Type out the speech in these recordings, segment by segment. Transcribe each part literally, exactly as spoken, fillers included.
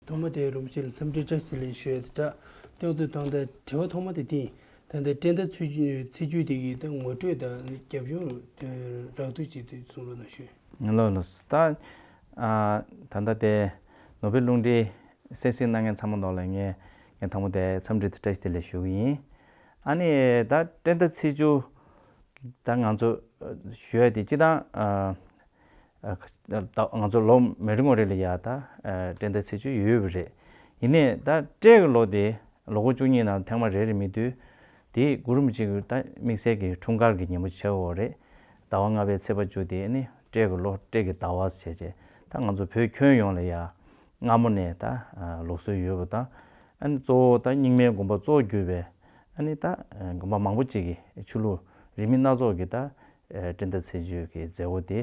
ཐོག་མ་དེ་རིན་པོ་ཆེ་ལ་འཚམས་འདྲི་བཀྲ་ཤིས་བདེ་ལེགས་ཞུ་ཡ་དེ་འདྲ། ཏོག་ཙམ་དང་ད་དྲི་བ་ཐོག་མ་དེ་དེ་ཡིན། ད་ལྟ་འགྲན་ཟླ་ཚིག་ཚིག་བརྒྱུད་དེ་གི་ད་ངོ་སྤྲོད་དང་རྒྱབ་ལྗོངས་རགས་བསྡུས་ཅིག་དེ་གསུང་རོགས་གནང་ཞུ། ལགས་ལགས། ད་ཨ་ད་ལྟ་དེ་ནོར་བུའི་རླུང་འཕྲིན་གསན་གཟིགས་གནང་མཁན་ཚང་མ་ལོག་ལ་ངས་ངས་དང་པོ་དེ་འཚམས་འདྲི་དང་བཀྲ་ཤིས་བདེ་ལེགས་ཞུ་གི་ཡིན། ཨ་ནི་ད་འགྲན་ཟླ་ཚིག་བརྒྱུད་ད་ང་ཚོ་ཞུ་ཡ་དེ་སྤྱིར་བཏང་ཨ། ཨ་ད་ང་ཚོ་ལོ་མི་རེ་ངོ་རེ་ལ་ཡ་ད་ཨ་འགྲན་ཟླ་ཚིག་བརྒྱུད་ཡོད་པ་རེད། ཡིན་ནའི་ད་སྤྲེལ་གི་ལོ་དེ་ལོ་འཁོར་བཅུ་གཉིས་ནང་ཐེངས་མ་རེ་རེ་མི་འདུག་དེ་གུ་རུ་རིན་པོ་ཆེ་གི་ད་དམིགས་བསལ་གྱི་འཁྲུངས་སྐར་གྱི་ཉིན་མོ་ཆགས་ཡོད་རེད། ཟླ་བ་ལྔ་པའི་ཚེས་པ་བཅུ་དེ་ནི་སྤྲེལ་གི་ལོ་སྤྲེལ་གྱི་ཟླ་བ་བྱས་བྱས་ད་ང་ཚོ་བོད་ཁྱོན་ཡོངས་ལ་ཡ་སྔ་མོ་ནས་ད་ཨ་ལུགས་སྲོལ་ཡོད་པ་དང་། ཨ་ནི་གཙོ་བོ་ད་རྙིང་མའི་དགོན་པ་གཙོ་བོ་གྱུར་པའི་ཨ་ནི་ད་དགོན་པ་མང་པོ་ཅིག་གི་ཆོས་ལུགས་རིས་མེད་སྣ་ཚོགས་ཀྱི་ད་ཨ་འགྲན་ཟླ་ཚིག་བརྒྱུད་ཀྱི་མཛད་སྒོ་དེ་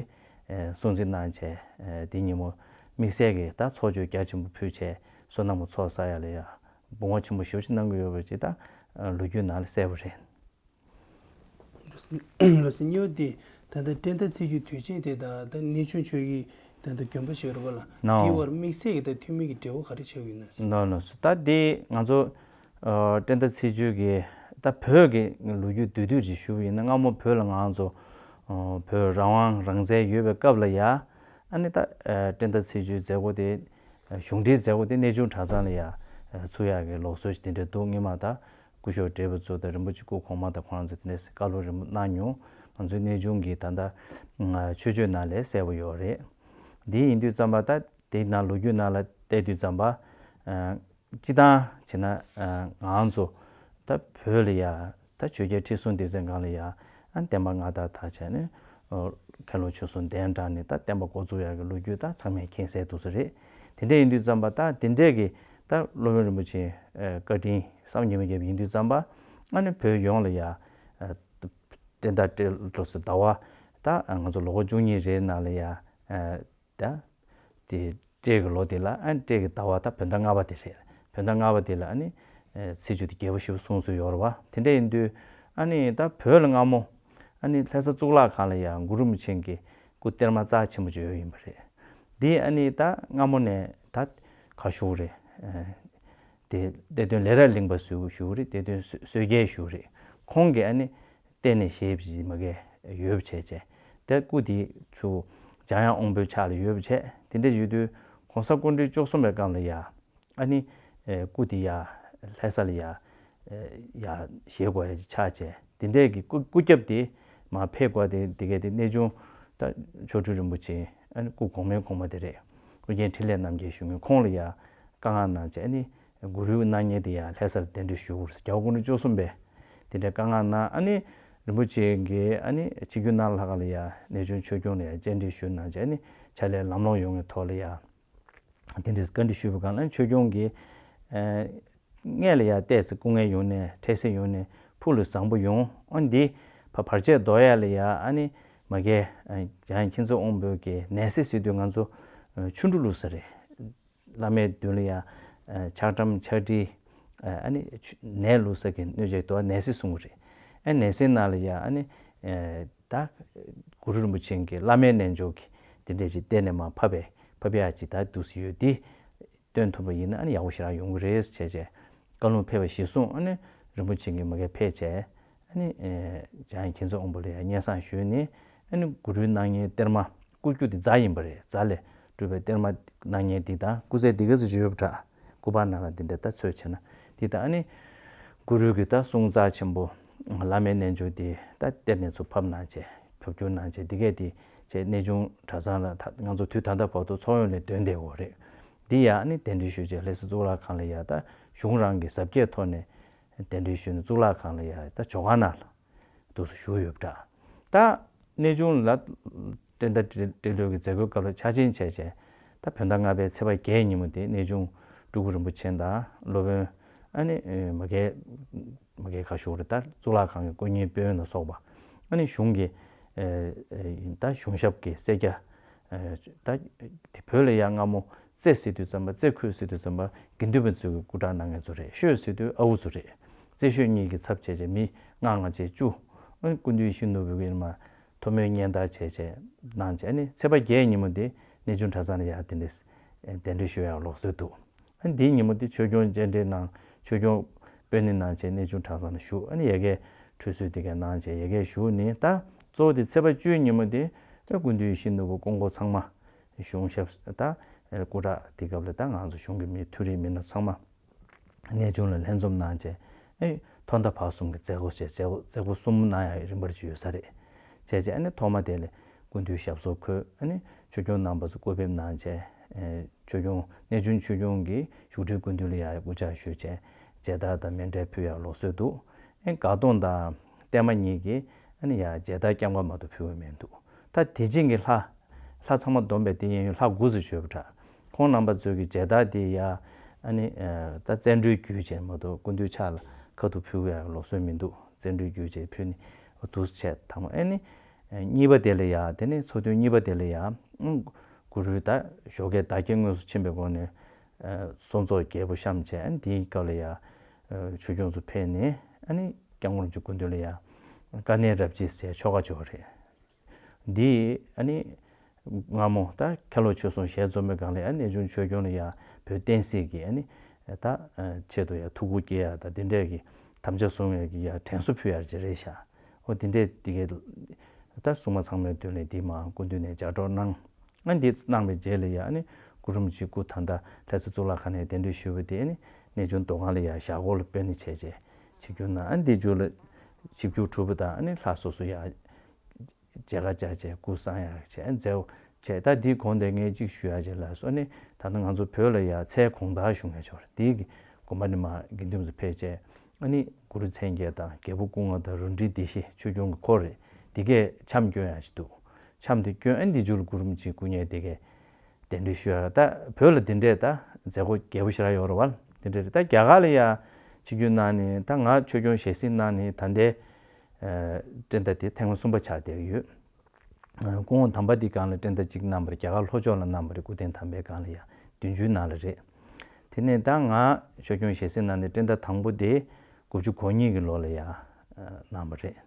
ཨ་སྲུང་བརྩི་གནང་བྱས། ཨ་དེ་ཉིན་མོ་དམིགས་བསལ་གྱི་ད་ཚོགས་མཆོད་རྒྱ་ཆེན་པོ་ཕུལ་བྱས་བསོད་ནམས་ཀྱི་ཚོགས་བསགས་ཡ་ལ་ཡ་དགོངས་པ་ཆེན་པོ་ཞེ་པོ་ཅིག་གནང་གི་ཡོད་པ་ཅིག་ད་ཨ་ལོ་རྒྱུས་ནང་ལ་གསལ་པོ་རེད། ལགས་སོ། གཉིས་པ་དེ་ད་ལྟ་འགྲན་ཟླ་ཚིག་བརྒྱུད་དུས་ཆེན་དེ་དང་ད་གནས་ཆུང་ཆོས་ཀྱི་ད་ལྟ་དགོན་པ་ཞིག་ཡོད་རེད་པ་ལགས། ནའོ། དེའི་བར་དམིགས་བསལ་གྱི་ད་ཐུན་མིན་གྱི་འབྲེལ་བ་ག་རེ་ཆགས་ཡོད་ན། ལགས་ལགས་སོ། ད་དེ་ང་ཚོ་ཨ་འགྲན་ཟླ་ཚིག་བརྒྱུད་ཀྱི་ད་བོད་ཀྱི་ལོ་རྒྱུས་བསྡུས་བསྡུས་ཅིག་ཞུ་བ་ཡིན་ན། སྔ་མོ་བོད་ལ་ང་ཚོ་ཨ་བོད་རང་དབང་རང་བཙན་ཡོད་པའི་སྐབས་ལ་ཡ་ཨ་ནི་ད་ཨ་འགྲན་ཟླ་ཚིག་བརྒྱུད་མཛད་སྒོ་དེ་གཞུང་འབྲེལ་མཛད་སྒོ་དེ་གནས་ཆུང་གྲྭ་ཚང་ལ་ཡ་ཨ་ཚུགས་ཡག་གི་ལུགས་སྲོལ་ཞིག་དེ་འདྲ་འདུག་སྔོན་མ་ད་སྐུ་ཞབས་བགྲེས་པ་ཚོ་དང་རིན་པོ་ཆེ་སྐུ་གོང་མ་དང་ཁོང་རྣམ་ཚོ་དེ་འདྲས་བཀའ་སློབ་རིམ་པ་གནང་མྱོང་། ང་ཚོའི་གནས་ཆུང་གི་ད་ལྟ་ཆོས་སྤྱོད་ནང་ལས་གསལ་པོ་ཡོད་རེད། འདི་ཡིན་དུས་ཙམ་པ་ད་དེ་ནང་ལོ་རྒྱུས་ནང་ལ་བལྟས་དུས་ཙམ་པ་ཨ་སྤྱིར་བཏང་བྱས་ན་ཨ་ང་ཚོ་ད་བོད་ལ་ཡ་ད་ཆོས་རྒྱལ་ཁྲི་སྲོང་ལྡེ་བཙན་སྒང་ལ་ཡ་ཨ་བསྟན་པ་སྔ་དར་དར་བྱས་ནས་ཨ་མཁན་སློབ་ཆོས་གསུམ་གདན་དྲངས་ནས་ད་བསྟན་པ་འགོ་བཙུགས་ཡག་གི་ལོ་རྒྱུས་ད་ཚང་མས་མཁྱེན་གསལ་འདུག་ས་རེད། དེ་འདྲ་ཡིན་དུས་ཙམ་པ་ད་དེ་འདྲས་ཀྱི་ད་སློབ་དཔོན་རིན་པོ་ཆེ་ཨ་བཀའ་དྲིན་བསམ་གྱིས་མི་ཁྱབ་པ་ཡིན་དུས་ཙམ་པ་ཨ་ནི་བོད་ཡོངས་ལ་ཡ་ཨ་འགྲན་ཟླ་སྤྲེལ་ལོ་སོ་ཟླ་བ་ད་ང་ཚོ་ལོ་འཁོར་བཅུ་གཉིས་རེའི་ནང་ལ་ཡ་ཨ་ད་དེ་སྤྲེལ་གྱི་ལོ་དེ་ལ་ཨ་ནི་སྤྲེལ་གྱི་ཟླ་བ་ད་བོད་ཟླ་ལྔ་པ་དེ་རེད། བོད་ཟླ་ལྔ་པ་དེ་ལ་ཨ་ནི་ཨ་ཚེས་བཅུ་དེ་རྒྱས་པོ་ཞེ་པོ་སྲུང་སྲོལ་ཡོད་རེད་པ། དེ་འདྲ་ཡིན་དུས་ཨ་ནི་ད་བོད་ལ་སྔ་མོ་ཨ་ནི་ལྷ་ས་གཙུག་ལག་ཁང་ལ་ཡ་གུ་རུ་རིན་པོ་ཆེ་གི་སྐུ་གཏེར་མ་རྩ་ཆེན་པོ་ཅིག་ཡོད་ཡིན་པ་རེད། འདི་ཨ་ནི་ད་སྔ་མོ་ནས་ད་ག་ཞུ་རེད། ཨ་དེ་གཏེར་སྟོན་ལས་རབ་གླིང་པ་ཞུ་ཞུ་རེད། གཏེར་སྟོན་བསོད་རྒྱལ་ཞུ་རེད། ཁོང་གིས་ཨ་ནི་གཏེར་ནས་བཞེས་པ་ཅིག་མ་གས་ཡོད་པ་བྱས་བྱས། དེ་སྐུ་དེ་ཚུར་འཇམ་དབྱངས་དབང་པོའི་ཕྱག་ལ་ཡོད་པ་བྱས། དེ་འདྲ་ཡོད་དུས་གོང་ས་སྐུ་ཕྲེང་བཅུ་གསུམ་པའི་སྐབས་ལ་ཡ་ཨ་ནི་ཨེ་སྐུ་དེ་ཡ་ལྷ་ས་ལ་ཡ་ཨེ་ཡ་བཞེས་དགོས་ཡ་ཅིག་ཆགས་བྱས། དེ་འདྲས་ཀྱི་སྐུ་སྐུ་རྒྱབ་དེ་མར་ཕེབས་དགོས་དེ་དེ་གས་དེ་གནས་ཆུང་ད་མཆོག་སྤྲུལ་རིན་པོ་ཆེ་ཨ་ནི་སྐུ་གོང་མའི་གོང་མ་དེ་རེད། ཨོ་རྒྱན་འཕྲིན་ལས་རྣམ་རྒྱལ་ཞུ་མཁན་ཁོང་ལ་ཡ་བཀའ་མངགས་གནང་བྱས། ཨ་ནི་གུ་རུའི་སྣང་བརྙན་དེ་ཡ་ལྷ་སར་གདན་འདྲེན་ཞུ་དགོས་རྒྱལ་བ་སྐུ་ཕྲེང་བཅུ་གསུམ་པས་དེ་འདྲའི་བཀའ་མངགས་གནང་། ཨ་ནི་རིན་པོ་ཆེ་གིས་ཨ་ནི་ཆིབས་བསྒྱུར་གནང་ལྷག་ག་ལ་ཡ་གནས་ཆུང་ཆོས་སྐྱོང་ལ་ཡ་བཅར་འདྲི་ཞུས་གནང་བྱས། ཨ་ནི་ཕྱག་ལས་ལམ་ལྷོང་ཡོང་བའི་ཐོག་ལ་ཡ་དེ་འདྲའི་བཀའ་འདྲི་ཞུས་པའི་སྒང་ལ་ཆོས་སྐྱོང་གིས་ཨ་སྔས་ལ་ཡ་བལྟས་ཚེ་སྐུ་ངལ་ཡོང་ནས་འཕྲལ་སེལ་ཡོང་ནས་ཕུགས་ལ་བཟང་པོ་ཡོང་། ཨ་ནི་འདི་ཕ་བར་ཆད་ཟློག་ཡ་ལ་ཡ་ཨ་ནི་མ་གས་ཨ་འཇམ་དབྱངས་མཁྱེན་བརྩེ་དབང་པོ་གིས་ནད་སེལ་ཟེར་དུས་ང་ཚོ་ཨ་ཆུ་འབྲུ་བླུགས་ས་རེད། བླ་མའི་མདུན་ལ་ཡ་ཨ་ཆག་གྲམ་ཆག་དྲི་ཨ་ནི་ཆུ་ནད་བླུགས་ས་གི་སྣོད་ཆས་དུ་བ་ནད་སེལ་གསུང་གི་རེད། ཨ་ནད་སེལ་ནང་ལ་ཡ་ཨ་ནི་ཨ་ད་གུ་རུ་རིན་པོ་ཆེ་གི་བླ་མའི་རྣལ་འབྱོར་གྱི་དེ་འདྲས་ཅིག་གཏེར་ནས་མར་ཕབ་པའི་ཕབ་ཡག་ཅིག་ད་འདུག་སེ་ཡོད། དེ་སྟོན་ཐུབ་པ་ཡིན་ན་ཨ་ནི་ཡག་པོ་ཞེ་དྲག་ཡོང་གི་རེད་བྱས་བྱས། བཀའ་ལུང་ཕེབས་པ་གཞིར་བཟུང་ཨ་ནི་རིན་པོ་ཆེ་གིས་མ་གས་ཕེབས་བྱས། ཨ་ནི་ཨེ་འཇམ་དབྱངས་མཁྱེན་བརྩེ་དབང་པོ་ལ་ཡང་སྙན་སེང་ཞུས་ནས། ཨ་ནི་གུ་རུའི་སྣང་བརྙན་གཏེར་མ་སྐུ་རྒྱུ་དེ་རྫ་ཡིན་པ་རེད། རྫ་ལས་གྲུབ་པའི་གཏེར་མ་སྣང་བརྙན་འདི་དང་སྐུ་ཚད་འདི་ག་ཚོད་ཅིག་ཡོད་པ་འདྲ། སྐུ་པར་ནང་ལ་འདི་འདྲ་ད་ཚོད་བྱས་ན་འདི་དང་། ཨ་ནི་གུ་རུ་གི་ད་གསུང་རྩ་ཆེན་པོ་བླ་མའི་རྣལ་འབྱོར་འདི་ད་གཏེར་ནས་ཚུར་ཕབ་གནང་བྱས་ཕབ་བསྒྱུར་གནང་བྱས་འདི་གས་འདི་བྱས་གནས་ཆུང་གྲྭ་ཚང་ལ་ད་ང་ཚོ་དུས་ད་ལྟ་བར་དུ་ཚོགས་ཡོངས་ལས་འདོན་བསྡད་ཡོད་རེད། འདི་ཡང་ཨ་ནི་གདན་འདྲེན་ཞུས་བྱས་ལྷ་ས་གཙུག་ལག་ཁང་ལ་ཡ་ད་གཞུང་རང་གི་གཟབ་རྒྱས་ཐོག་ནས་གདན་འདྲེན་ཞུས་ནས་གཙུག་ལག་ཁང་ལ་ཡ་ད་ཇོ་ཁང་ནང་ལ་འདུག་སེ་བཞུགས་ཡོད་པ་འདྲ། ད་གནས་ཆུང་ལ་འགྲན་ཟླ་སྤྲེལ་སྤྲེལ་ལོའི་གི་མཛད་སྒོའི་སྐབས་ལ་ཕྱག་ཆེན་བྱས་བྱས་ད་བོད་ཟླ་ལྔ་པའི་ཚེས་པ་བརྒྱད་ཉིན་མོ་དེ་གནས་ཆུང་སྤྲུལ་སྐུ་རིན་པོ་ཆེ་དང་སློབ་དཔོན་ཨ་ནི་མ་གས་མ་གས་ཁ་ཤོར་ད་གཙུག་ལག་ཁང་གི་དཀོན་གཉེར་དཔོན་ལ་སོགས་པ། ཨ་ནི་གཞུང་གི་ད་གཞུང་ཞབས་ཀྱི་སེར་སྐྱ་ད་དེ་བོད་ལ་ཡ་སྔ་མོ་རྩེ་ཟེར་དུས་ཙམ་པ་རྩེ་ཁོས་ཟེར་དུས་ཙམ་པ་དགེ་འདུན་པ་ཚོས་ཀྱི་སྐུ་དྲག་གནང་མཁན་ཚོ་རེད། ཤོད་ཟེར་དུས་ཨའུ་ཚོ་རེད། རྩེ་ཤོད་གཉིས་ཀྱི་ཚབ་བྱས་བྱས་མི་ལྔ་ལྔ་བྱས་བཅུ། ཨ་ནི་སྐུ་མདུན་ཡིད་བཞིན་ནོར་བུའི་གི་མ་ཐོག་མའི་སྙན་དར་བྱས་བྱས་གནང་བྱས། ཨ་ནི་ཚེས་པ་བརྒྱད་ཉིན་མོ་དེ་གནས་ཆུང་གྲྭ་ཚང་ལ་ཡ་དེ་འདྲས་གདན་འདྲེན་ཞུ་ཡག་ལུགས་སྲོལ་འདུག་ཨ་འདིའི་ཉིན་མོ་དེ་ཆོས་སྐྱོང་བཅར་འདྲི་གནང་། ཆོས་སྐྱོང་དཔོན་གནས་གནང་བྱས་གནས་ཆུང་གྲྭ་ཚང་ལ་བཞུགས། ཨ་ནི་ཡ་གིའི་ཁྲུས་གསོལ་དེ་ག་གནང་བྱས་ཡ་གིར་བཞུགས་ནས། ད་གཙོ་བོ་དེ་ཚེས་པ་བཅུའི་ཉིན་མོ་དེ་ད་སྐུ་མདུན་ཡིད་བཞིན་ནོར་བུ་སྐུ་འཁོར་ཚང་མ། གཞུང་ཞབས་ད་སྐུ་དྲག་དེ་སྐབས་ལ་ད་ང་ཚོ་གཞུང་གི་མི་མཐོ་རིམ་མི་སྣ་ཚང་མ་གནས་ཆུང་ལ་ལྷན་འཛོམས་གནང་བྱས། ཨེ་ཐོག་མཐའ་བར་གསུམ་གྱི་མཛད་སྒོ་བྱས། མཛད་སྒོ་མཛད་སྒོ་གསུམ་གནང་ཡག་རིམ་པར་ཅིག་ཡོད་ས་རེད། བྱས་བྱས་ཨ་ནི་ཐོག་མ་དེ་ལ་སྐུ་མདུན་ཞབས་སོར་འཁོད། ཨ་ནི་ཆོས་སྐྱོང་རྣམ་པ་ཚོ་སྐུ་ཕེབས་གནང་བྱས། ཨེ་ཆོས་སྐྱོང་གནས་ཆུང་ཆོས་སྐྱོང་གིས་བཞུགས་ཁྲིའི་སྐུ་མདུན་ལ་ཡ་སྐུ་ཕྱག་ཞུས་བྱས་མཇལ་དར་དང་མཎྜལ་ཕུལ་ཡག་ལུགས་སྲོལ་འདུག་ཨེ་དགའ་གདོང་དང་བརྟན་མ་གཉིས་ཀྱིས་ཨ་ནི་ཡ་མཇལ་དར་རྐྱང་པ་མ་གཏོགས་ཕུལ་བ་མི་འདུག་ད་དེ་རྗེས་ཀྱི་ལྷ། ལྷ་ཚང་མ་བསྡོམས་པས་དེ་གཡས་གཡོན་ལྷ་དགུ་ཙམ་ཡོད་པ་འདྲ། ཁོང་རྣམ་པ་ཚོས་ཀྱི་མཇལ་དར་དེ་ཡ་ཨ་ནི་ད་བཙན་བྲོས་བརྒྱུད་བྱས་མ་གཏོགས་སྐུ་མདུན་ཕྱག་ལ་ཁ་ཐུག་ཕུལ་ཡག་ལུགས་སྲོལ་མི་འདུག་བཙན་བྲོས་བརྒྱུད་བྱས་ཕུལ་ནས་འདུག་སེ་བྱས། དང་པོ་ཨ་ནི་གཉིས་པ་དེ་ལ་ཡ། དེ་ནས་ཚོགས་ཐུན་གཉིས་པ་དེ་ལ་ཡ། གུ་རུའི་ད་ཞོགས་ཀས་ཟླ་སྐྱེས་དངོས་སུ་ཕྱིན་པའི་སྒོ་ནས། ཨ་གསུང་ཚོགས་རྒྱས་པོ་བཤམས་བྱས། ཨ་ནི་དེའི་སྐབས་ལ་ཡ། ཨ་ཆོས་སྐྱོང་ཚོ་ཕེབས་ནས་ཨ་ནི་སྐྱབས་མགོན་རིན་པོ་ཆེ་སྐུ་མདུན་ལ་ཡ། བཀའ་ནན་རབ་བྱེད་ཟེར་ཆོ་ག་ཅིག་ཡོད་རེད། འདི་ཨ་ནི་སྔ་མོ་ད་ཁ་ལོ་ཆོས་གསུམ་ཞལ་འཛོམས་པའི་སྒང་ལ་ཡ། གནས་ཆུང་ཆོས་སྐྱོང་ལ་ཡ་བོད་བསྟན་སྲིད་ཀྱི་ཨ་ནི་ད་ཆེད་དུ་ཡ་ཐུགས་ཁུར་བསྐྱེད་ཡ་ད་འདི་འདྲས་ཀྱི་དམ་བཅའ་བཟུང་ཡ་གི་ཡ་དྲན་གསོ་ཕུལ་ཡ་ཅིག་རེད་ཤག་འོ་དེ་འདྲས་དེ་གའི་ད་སྲུང་མ་ཚང་མའི་མདུན་ལ་དེ་མར་སྐུ་མདུན་ནས་ལྗགས་སྒྲོགས་གནང་། ཨ་འདི་གནང་བའི་རྗེས་ལ་ཡ་ཨ་ནི་གུ་རུ་རིན་པོ་ཆེ་སྐུ་ད་ལྟ་ལྷ་ས་གཙུག་ལག་ཁང་ནས་གདན་འདྲེན་ཞུས་པ་དེ་ཨ་ནི་གནས་ཆུང་མདོ་ཁང་ལ་ཡ་ཞག་སྐོར་ལ་སྤོས་སྣེ་བྱས་བྱས་ཆིབས་བསྒྱུར་གནང་། ཨ་འདི་མཇུག་ལ་ཆིབས་བསྒྱུར་གྲུབ་པ་དང་ཨ་ནི་ལྷ་སོ་སོ་ཡ་མཇལ་ཁ་བཅར་བྱས་སྐུ་གསང་ཡག་བྱས་མཛད་པ་བྱས། ད་འདིའི་གོང་དེ་ངས་གཅིག་ཞུ་ཡག་ཅིག་ལ་སོ་ནི་ད་ལྟ་ང་ཚོ་བོད་ལ་ཡ་མཚན་དགོངས་དག་ཞུ་མཁན་ཅིག་ཡོད་རེད། དེའི་གི་དགོངས་པ་ནི་མར་དགེ་འདུན་པ་ཚོ་ཕེབས་བྱས། ཨ་ནི་གུ་རུ་མཚན་བརྒྱད་དང་རྒྱལ་པོ་སྐུ་ལྔ་དང་རུ་འདྲེན་བདེ་གཤེགས་ཆོས་སྐྱོང་གི་འཁོར་རེད། དེ་གས་འཆམ་སྐྱོན་ཡག་ཅིག་འདུག་འཆམ་དེ་སྐྱོན། ཨ་ནི་འདི་མཇུག་ལ་གུ་རུ་རིན་པོ་ཆེ་སྐུ་བརྙན་དེ་གས་གདན་འདྲེན་ཞུ་ཡག་ད་བོད་ལ་འདི་འདྲས་ད་མཛད་སྒོ་རྒྱས་པོ་ཞེ་དྲག་ཡོད་རེད་བ། འདི་འདྲས་རེད། ད་རྒྱ་གར་ལ་ཡ་ཆིབས་བསྒྱུར་གནང་ནས་ད་ང་ཆོས་སྐྱོང་ཞལ་གཟིགས་གནང་ནས་ད་ལྟའི་ཨ་སྤྲེལ་ཟླ་དེ་ཐེངས་མ་གསུམ་པ་ཆགས་བསྡད་ཀྱི་ཡོད། སྐུ་ངོ་དམ་པ་འདི་སྒང་ལ་སྤྲེལ་ཟླ་གཅིག་གནང་བ་རེད། རྒྱ་གར་ལྷོ་ཕྱོགས་ལ་གནང་བ་རེད། སྐུ་རྟེན་དམ་པའི་སྒང་ལ་ཡ་བདུན་ཅུའི་ནང་ལ་རེད། དེ་ནས་ད་ང་ཆོས་སྐྱོང་ཞལ་གཟིགས་གནང་ནས་སྤྲེལ་ཟླ་དང་པོ་དེ་དགུ་བཅུ་གོ་གཉིས་ཀྱི་ལོ་ལ་ཡ་གནང་བ་རེད།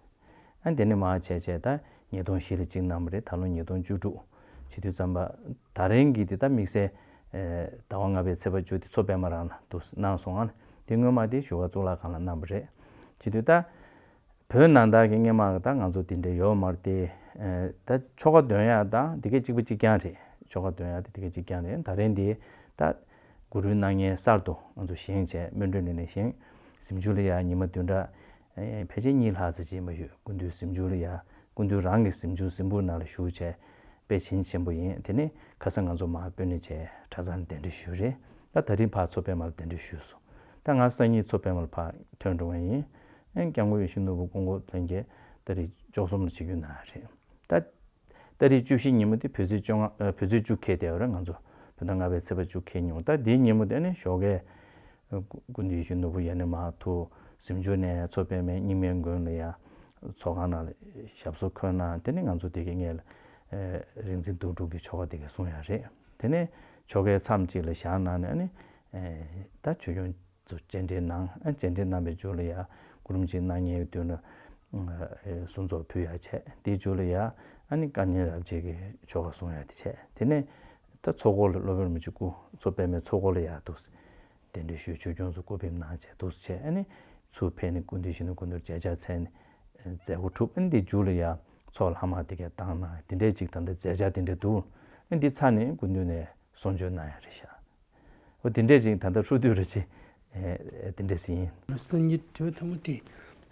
ཨ་དེ་ནས་མར་བྱས་བྱས་ད་ཉིས་སྟོང་བཞི་ལ་གཅིག་གནང་བ་རེད། ད་ལོ་ཉིས་སྟོང་བཅུ་དྲུག་བྱེད་དུས་ཙམ་པ་ད་རིང་གི་དེ་ད་དམིགས་བསལ་ཟླ་བ་ལྔ་པའི་ཚེས་པ་བཅུ་དེ་མཚོ་པདྨ་རང་ལ་འདུག་གནང་སོང་ང་། དེ་སྔོན་མ་དེ་བཞུགས་སྒར་གཙུག་ལག་ཁང་ལ་གནང་བ་རེད། བྱེད་དུས་ད། བོད་ནང་ལྟར་གྱི་སྔོན་མ་ད་ང་ཚོ་དེ་འདྲ་ཡོད་མ་རེད་དེ། ཨ་ད་ཆོ་ག་འདོན་ཡག་དང་དེ་ག་གཅིག་པ་གཅིག་རྐྱང་རེད། ཆོ་ག་འདོན་ཡག་དེ་དེ་ག་གཅིག་རྐྱང་རེད། ད་རིང་དེ་ད་གུ་རུའི་སྣང་བརྙན་གསར་དུ་ང་ཚོ་བཞེངས་བྱས་སྨིན་གྲོལ་གླིང་ནས་བཞེངས། གཟིམ་ཆུང་ལ་ཡ་ཉི་མ་བདུན་ཕྲག་ཨེ་ཕལ་ཆེར་གཉིས་ལྷག་ཙམ་ཅིག་ཡིན་པ་ཡོད། སྐུ་མདུན་གཟིམ་ཆུང་ལ་ཡ་སྐུ་མདུན་རང་གི་གཟིམ་ཆུང་གཟིམ་ཕུག་ནང་ལ་བཞུགས་བྱས་དཔེ་བྱིན་ཆེན་པོ་ཡིན། དེ་ནས་ཁ་སང་ང་ཚོ་མར་སྤོས་སྣེ་བྱས་གྲྭ་ཚང་ལ་གདན་འདྲེན་ཞུས་རེད། ད་ད་རིང་ཕར་མཚོ་པདྨ་ལ་གདན་འདྲེན་ཞུས་སོང་། ད་ང་སང་ཉིན་མཚོ་པདྨ་ལ་ཕར་ཐོན་འགྲོ་མཁན་ཡིན། ཨེ་སྐྱབས་མགོན་ཡིད་བཞིན་ནོར་བུ་སྐུ་འཁོར་ལྷན་རྒྱས་ཏ་རིག་བཅུ་གསུམ་ལ་ཆིབས་བསྒྱུར་གནང་ཡག་རེད། ད་ཏ་རིག་བཅུ་བཞི་ཉིན་མོ་དེ་བོད་ཚེས་བཅོ་ལྔ། ཨ་བོད་ཚེས་བཅུ་འཁེལ་བསྡད་ཡོད་རེད། ང་ཚོ་བོད་ཟླ་ལྔ་པའི་ཚེས་པ་བཅུ་འཁེལ་ཉིན་མོ། ད་དེའི་ཉིན་མོ་དེ་ནི་ཞོགས་ཀས་སྐུ་མདུན་ཡིད་བཞིན་ནོར་བུ་ཡར་ནས་མར་ཐུག་གཟིམ་ཆུང་ནས་མཚོ་པདྨའི་རྙིང་མའི་དགོན་ལ་ཡ་ཚོགས་ཁང་ནང་ལ་ཞབས་སོར་འཁོད་གནང་། དེ་ནས་ང་ཚོ་དེ་གའི་སྔོན་ལ་ཨེ་རིག་འཛིན་དུག་སྦྲུལ་གྱི་ཆོ་ག་དེ་ག་གསུང་ཡག་རེད། དེ་ནས་ཆོ་གའི་མཚམས་གཅིག་ལ་ཞག་གནང་ནས་ཨ་ནི་ཨེ་ད་ཆོས་སྐྱོང་ཚོ་སྤྱན་འདྲེན་གནང་། ཨ་སྤྱན་འདྲེན་གནང་བའི་མཇུག་ལ་ཡ་གུ་རུ་རིན་པོ་ཆེའི་སྣང་བརྙན་གྱི་མདུན་ལ་ཨ་གསུང་ཚོགས་ཕུལ་ཡག་བྱས། དེའི་མཇུག་ལ་ཡ་ཨ་ནི་བཀའ་ཉན་རབ་རྒྱས་ཀྱི་ཆོ་ག་གསུང་ཡག་དེ་བྱས། དེ་ནས་ད་ཚོགས་འཁོར་ལ་སློབ་དཔོན་རིན་པོ་ཆེ་སྐུ་མཚོ་པདྨའི་ཚོགས་འཁོར་ལ་ཡ་འདུག་སེ་གདན་འདྲེན་ཞུས། ཆོས་སྐྱོང་ཚོ་སྐུ་ཕེབས་གནང་བྱས་འདུག་སེ་བྱས། ཨ་ནི་ཚུར་ཕེབས་ནས་སྐུ་མདུན་ཡིད་བཞིན་ནོར་བུ་སྐུ་མདུན་མཇལ་ཕྱག་འཚལ་ནས་མཛད་སྒོ་གྲུབ། ཨ་ནི་དེའི་མཇུག་ལ་ཡ་ཚོགས་ལྷག་མ་དེ་ག་བཏང་གནང་། དེ་འདྲས་ཅིག་ད་ལྟ་མཛད་འཆར་དེ་འདྲས་འདུག་ཨ་ནི་དེ་ཚར་ནས་སྐུ་མདུན་ནས་གསུང་ཆོས་གནང་ཡག་རེད་ཤག་འོ་དེ་འདྲས་ཅིག་ད་ལྟ་ཧྲུའུ་ཏུའུ་རེ་ཆེ་དེ་འདྲས་ཞིག་ཡིན། སང་ཉིན་དྲི་བ་ཐོག་མ་དེ།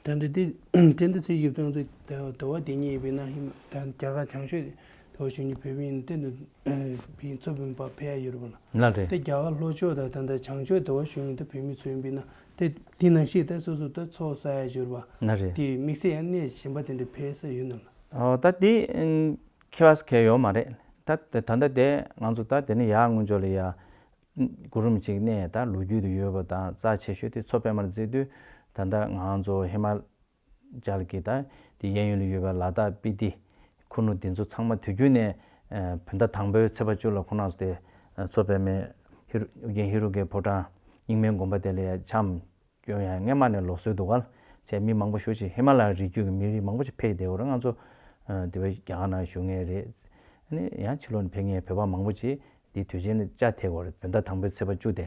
ད་ལྟ་དེ་སྤྲེལ་ཟླ་ཚེས་བཞི་བཅུ་ཚོ་ཟླ་བ་དེ་ཉིད་ཡིན་པས་ན་ཧི་མ་ད་རྒྱ་གར་བྱང་ཕྱོགས་ཟླ་བ་གཞུག་ཉིན་བོད་མི་ཡིན་ཏེ་འདུག་བི་མཚོ་བོད་པ་ཕེབས་ཡག་ཡོད་རེད་པ་ལ། ན་རེད། དེ་རྒྱ་གར་ལྷོ་ཕྱོགས་དང་ད་ལྟ་བྱང་ཕྱོགས་ཟླ་བ་གཞུག་ཉིན་ད་བོད་མི་ཚོ་ཡིན་པས་ན་དེ་དེ་ནང་བཞིན་ད་སོ་སོ་ད་ཚོགས་བསགས་ཡག་ཡོད་རེད་པ། ན་རེད། དེ་དམིགས་བསལ་ཡང་གནས་གཞན་པ་དེ་འདྲ་ཕེབས་ས་ཡོད་ན་ལ། ཨོ་ད་དེ་ཁྱད་པར་ཁྱད་ཡོད་མ་རེད། ད་ད་ལྟ་དེ་ང་ཚོ་ད་དེ་ནས་ཡར་སྔོན་ཕྱོགས་ལ་ཡ། གུ་རུ་རིན་པོ་ཆེའི་གནས་ད་ལོ་རྒྱུས་དུ་ཡོད་པ་དང་རྩ་ཆེ་ཤོས་དེ་མཚོ་པདྨར་བརྩི་དུས་ད་ལྟ་ང་ཚོ་ཧི་མ་ཅལ་གྱི་ད་དེ་གཡས་གཡོན་ལ་ཡོད་པའི་ལ་དྭགས་སྤི་ཏི་ཁུ་ནུ་འདི་ཚོ་ཚང་མ་དུས་རྒྱུན་ནས་ཨ་བོད་ཟླ་དང་པོའི་ཚེས་པ་བཅུ་ལ་ཁོང་རྣམ་ཚོ་དེ་ཨ་མཚོ་པདྨའི་ཧེ་རུ་ཨུ་རྒྱན་ཧེ་རུ་ཀའི་ཕོ་བྲང་རྙིང་མའི་དགོན་པ་དེ་ལ་ཡ་འཆམ་སྐྱོན་ཡག་སྔོན་མ་ནས་ལུགས་སྲོལ་འདུག་ག་ལ། བྱས་མི་མང་པོ་ཞེ་ཅིག་ཧི་མ་ལ་ཡའི་རི་རྒྱུད་ཀྱི་མི་རིགས་མང་པོ་ཞིག་ཕེབས་བསྡད་ཡོད་རེད། ང་ཚོ་ཨ་དེ་བས་རྒྱ་གར་ནང་བཞུགས་མཁན་རེད། ཨ་ནི་ཡང་ཕྱི་ལོགས་ནས་ཕེབས་མཁན་བོད་པ་མང་པོ་ཞིག་འདི་དུས་ཆེན་ལ་བཅའ་ཐེབས་ཡོད་རེད། བོད་ཟླ་དང་པོའི་ཚེས་པ་བཅུ་དེ།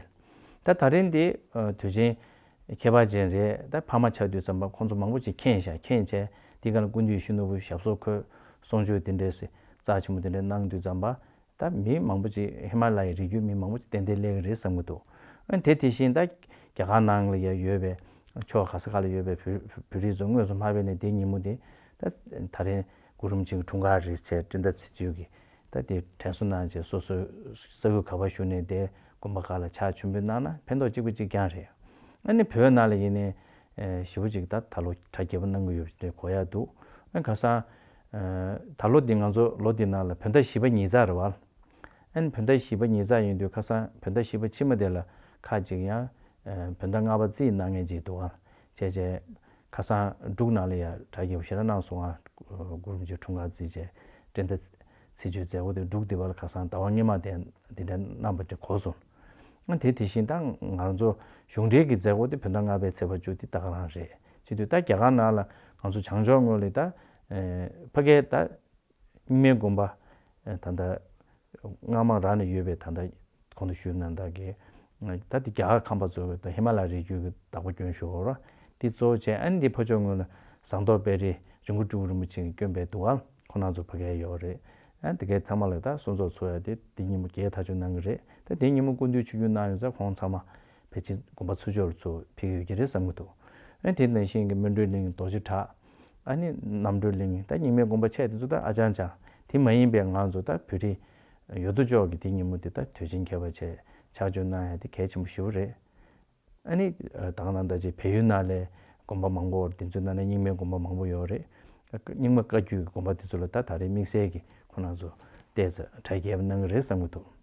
ད་ད་རིང་འདི་དུས་ཆེན་ཁྱད་པར་ཅན་རེད། ད་ཕ་མ་ཆགས་དུས་ཙམ་པ་ཁོང་ཚོ་མང་པོ་ཅིག་མཁྱེན་ཤག་མཁྱེན་བྱས་འདི་ག་ལ་སྐུ་མདུན་ཡིད་བཞིན་ནོར་བུ་ཞབས་སོར་འཁོད་གསུང་ཆོས་འདི་འདྲས་རྩ་ཆེན་པོ་འདི་འདྲས་གནང་དུས་ཙམ་པ། ད་མི་མང་པོ་ཅིག་ཧི་མ་ལ་ཡའི་རི་རྒྱུད་མི་མང་པོ་ཅིག་ཏན་ཏན་སླེབས་ཀྱི་རེད་བསམ་གྱི་འདུག་ཨ་དེ་དེ་བཞིན་ད་རྒྱ་གར་ནང་ལ་ཡ་ཡོད་པའི་ཕྱོགས་ག་ས་ག་ལ་ཡོད་པའི་བོད་བོད་རིགས་ཚོ་དངོས་སུ་མ་ཕེབས་ནས་དེ་ཉིན་མོ་དེ་ད་ད་རིང་གུ་རུ་རིན་པོ་ཆེ་གི་འཁྲུངས་སྐར་རེད་བྱས་སྤྲིན་ཟླ་ཚེས་བཅུ་གི་ད་དེ་དྲན་གསོ་གནང་བྱས་སོ་སོའི་ས་ཁུལ་ག་པར་བཞུགས་ནས་དེ་དགོན་པ་ཁག་ལ་ཕྱག་མཆོད་འབུལ་གནང་ན་ཕན་ཐོགས་གཅིག་པ་གཅིག་རྐྱང་རེད། ཨ་ནི་བོད་ནང་ལ་ཡིན་ནའི་ཞེ་པོ་ཅིག་ད་ད་ལོ་གྲ་རྒྱས་པོ་གནང་གི་ཡོད་པ་དེ་གོ་ཡ་འདུག་ཨ་ཁ་སང་ད་ལོ་འདི་ང་ཚོ་ལོ་འདི་ནང་ལ་བོད་ཟླ་བཞི་པ་ཉིས་བརྩེགས་རེད་བ། ཨན་བོད་ཟླ་བཞི་པ་ཉིས་བརྩེགས་ཡིན་དུས་ཁ་སང་བོད་ཟླ་བཞི་པ་ཕྱི་མ་དེ་ལ་ཁག་ཅིག་ཡང་བོད་ཟླ་ལྔ་པ་རྩིས་གནང་མཁན་ཅིག་འདུག་ཨ། བྱས་བྱས་ཁ་སང་འབྲུག་ནང་ལ་ཡང་གྲ་རྒྱས་པོ་ཞེ་དྲག་གནང་སོང་ཨ། གུ་རུ་རིན་པོ་ཆེ་འཁྲུངས་སྐར་རྩིས་བྱས་སྤྲིན་ཟླ་ཚེས་བཅུའི་མཛད་སྒོ་དེ་འབྲུག་སྡེ་པ་ལ་ཁ་སང་ཟླ་བ་སྔོན་མ་དེ་འདི་འདྲ་གནང་པ་དེ་གོ་སོང་། ཨ་དེ་དེ་བཞིན་ད་ང་ཚོ་གཞུང་འབྲེལ་གྱི་མཛད་སྒོ་དེ་བོད་ཟླ་ལྔ་པའི་ཚེས་པ་བཅུ་དེ་ད་ག་རང་རེད། བྱེད་དུས་ད་རྒྱ་གར་ནང་ལ་ང་ཚོ་བྱང་ཕྱོགས་ངོས་ལ་ད་ཕ་གིའི་ད་རྙིང་མའི་དགོན་པ་ད་ལྟ་སྔ་མ་རང་ནས་ཡོད་པའི་ད་ལྟ་གོང་དུ་ཞུས་ན་ད་གི་ད་དེ་རྒྱ་གར་ཁམས་པ་ཚོ་གི་ད་ཧི་མ་ལ་རི་རྒྱུད་ཀྱི་བདག་པོ་སྐྱོན་ཞུ་བ་ར་དེ་གཙོ་བོ་བྱས། ཨ་ནི་དེ་ཕ་ཕྱོགས་ངོས་ལ་ཟངས་མདོག་དཔལ་རི་རི་མགོ་སྤྲུལ་སྐུ་རིན་པོ་ཆེ་གི་སྐྱོན་པའི་འདུག་ག་ཁོང་རྣམ་ཚོ་ཕ་གིར་ཡོད་རེད། ཨ་དེ་གའི་ཚང་མ་ལ་ད་སོ་ཚོགས་ཚོ་ཡ་དེ་དེ་ཉིན་མོ་རྒྱལ་ཐག་ཆོད་གནང་གི་རེད། ད་དེ་ཉིན་མོ་སྐུ་མདུན་ཆིབས་བསྒྱུར་གནང་ཡོད་ཙང་ཁོང་ཚང་མ་ཕལ་ཆེར་དགོན་པ་ཚུར་ཕྱོགས་ལ་ཚུར་ཕེབས་ཡོད་ཀྱི་རེད་བསམ་གྱི་འདུག་ཨ་དེ་ནང་བཞིན་གྱི་སྨིན་གྲོལ་གླིང་རྡོ་རྗེ་བྲག་ཨ་ནི་རྣམ་གྲོལ་གླིང་ད་རྙིང་མའི་དགོན་པ་ཆེ་དེ་ཚོ་ད་ཨ་ཅང་ཅང་དེ་མ་ཡིན་པའི་ང་ཚོ་ད་བོད་རིགས་ཡོད་དོ་ཅོག་གི་དེ་ཉིན་མོ་དེ་ད་དུས་ཆེན་ཁྱད་པར་ཆེ་ཆགས་ཆོག་གནང་ཡ་དེ་གལ་ཆེན་པོ་ཞེ་པོ་རེད། ཨ་ནི་ད་ག་ནང་ད་ཅིག་བལ་ཡུལ་ནང་ལས་དགོན་པ་མང་པོ་དེ་ཚོའི་ནང་ལས་རྙིང་མའི་དགོན་པ་མང་པོ་ཡོད་རེད། རྙིང་མ་བཀའ་བརྒྱུད་ཀྱི་དགོན་པ་དེ་ཚོ་ལ་ད་ད་རེས་དམིགས་བསལ་གྱི་ཁོ་རང་ཚོ་བལྟས་ཚེ་གྲ་རྒྱས་པ་གནང་གི་རེད་བསམ་གྱི་འདུག